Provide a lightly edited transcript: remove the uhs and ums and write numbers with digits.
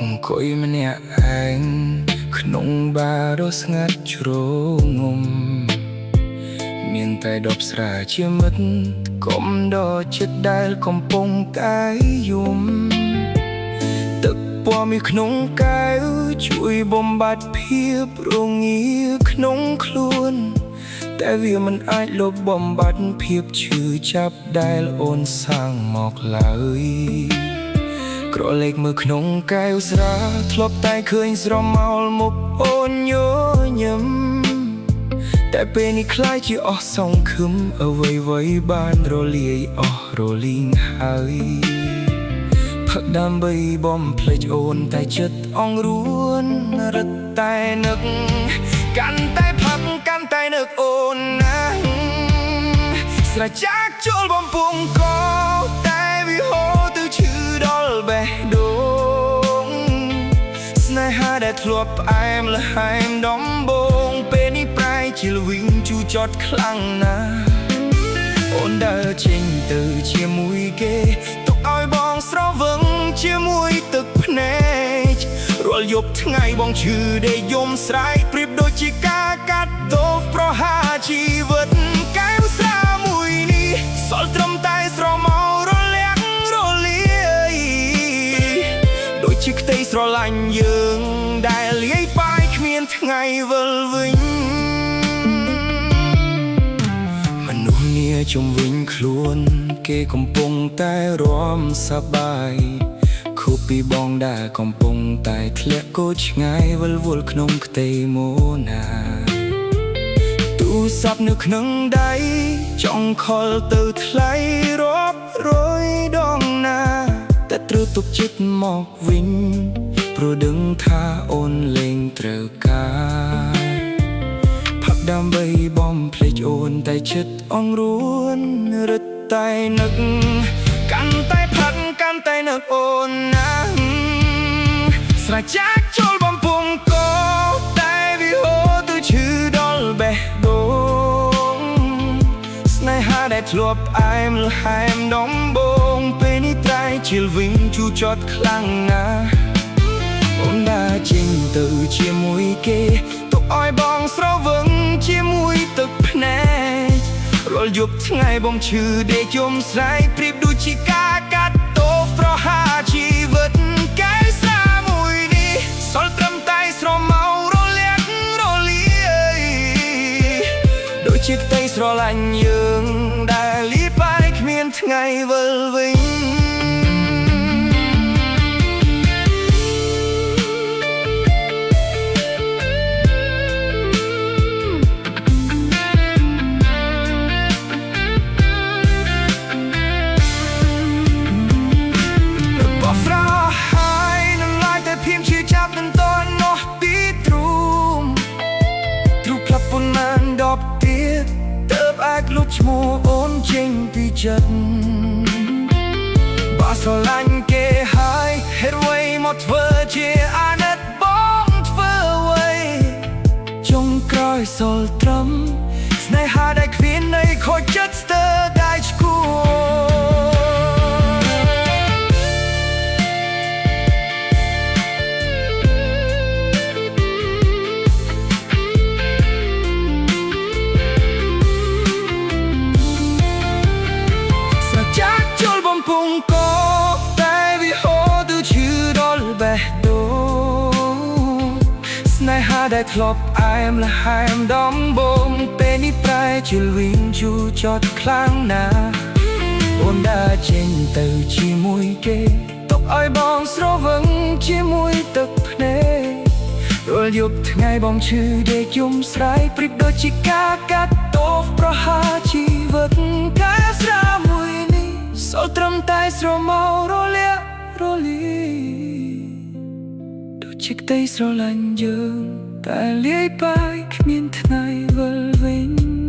អង្គុយម្នាក់ឯងក្នុងបារដ៏ស្ងាត់ជ្រងំមានតែដបស្រាជាមិត្តកុំដល់ចិត្តដែលកំពុងតែយំទឹកពណ៌មាសក្នុងកែវជួយបំបត្តិភាពរងាក្នុងខ្លួនតែវាមិនអាចលុបបំបាត់ភាពឈឺចាប់ដែលអូនសាងមកឡើយក្រឡេកមើលក្នុងកែវស្រាធ្លាប់តែឃើញស្រមោលមុខអូនញញឹមតែពេលនេះคล้ายជាអស់សង្ឃឹមអ្វីៗបានរលាយអស់រលីងហើយផឹកដើម្បីបំភ្លេចអូនតែចិត្តអង្រួនរឹតតែនឹកកាន់តែផឹកកាន់តែនឹកអូនណាស់ស្រចាក់ចូលបំពង់កតែវាហូរទៅឈឺដល់បេះដូងស្នេហាដែលធ្លាប់ផ្អែមល្ហែមដំបូងពេលនេះប្រែជាល្វីងជូរចត់ខ្លាំងណាស់អូនដើរចេញទៅជាមួយគេទុកឲ្យបងស្រវឹងជាមួយទឹកភ្នែករាល់យប់ថ្ងៃបងឈឺដេកយំស្រែកប្រៀបដូចជាការកាត់ទោសប្រហារជីវិតកែវស្រាមួយនេះសល់ត្រឹមតែស្រមោលរលាក់រលាយដូចជាខ្ទៃស្រឡាញ់យើងដែលលាយបាយគ្មានថ្ងៃវិលវិញមនុស្សនាជុំវិញខ្លួនគេកំពុងតែរាំសប្បាយខូបពីបងដែលកំពុងតែធ្លាក់កូចឆ្ងាយវិលវល់ក្នុងខ្ទៃមោណាទូរស័ព្ទនៅក្នុងដៃចង់ខលទៅថ្លៃរាប់រយដងណាតែត្រូវទុកចិត្តមកវិញព្រោះដឹងថាអូនលែងត្រូវការផឹកដើម្បីបំភ្លេចអូនតែចិត្តអង្រួនរឹតតែនឹកកាន់តែផឹកកាន់តែនឹកអូនណាស់ស្រចាក់ចូលបំពង់កតែវាហូរទៅឈឺដល់បេះដូងស្នេហាដែលធ្លាប់ផ្អែមល្ហែមដំបូងពេលនេះត្រៃជាល្វីងជូរចត់ខ្លាំងណាស់អូនដើរចេញទៅជាមួយគេទុកឲ្យបងស្រវឹងជាមួយទឹកភ្នែករាល់យប់ថ្ងៃបងឈឺដេកយំស្រែកប្រៀបដូចជាការកាត់ទោសប្រហារជីវិតកែវស្រាមួយនេះសល់ត្រឹមតែស្រមោលរលាក់រលាយដូចជាខ្ទៃស្រឡាញ់យើងដែលលាបាយគ្មានថ្ងៃវិលវិញលុបឈ្មោះអូនចេញពីចិត្តបើស្រឡាញ់គេហើយហេតុអ្វីមកធ្វើជាអាណិតបងធ្វើអ្វីចុងក្រោយសល់ត្រឹមស្នេហាដែលគ្មានន័យខូចចិត្តស្ទើរតែឈួរពងកតែវាហូរទៅឈឺដល់បេះដូងស្នេហាដែលធ្លាប់ផ្អែមល្ហែមដំបូងពេលនេះប្រែជាល្វីងជូរចត់ខ្លាំងណាស់អូនដើរចេញទៅជាមួយគេទុកឲ្យបងស្រវឹងជាមួយទឹកភ្នែករាល់យប់ថ្ងៃបងឈឺដេកយំស្រែកប្រៀបដូចជាការកាត់ទោសប្រហារជីវិតកែវស្រាមួយនេះសល់ត្រឹមតែស្រមោលរលាក់រលាយដូចជាខ្ទៃស្រឡាញ់យើងតែលាយបាយគ្មានថ្ងៃវិលវិញ។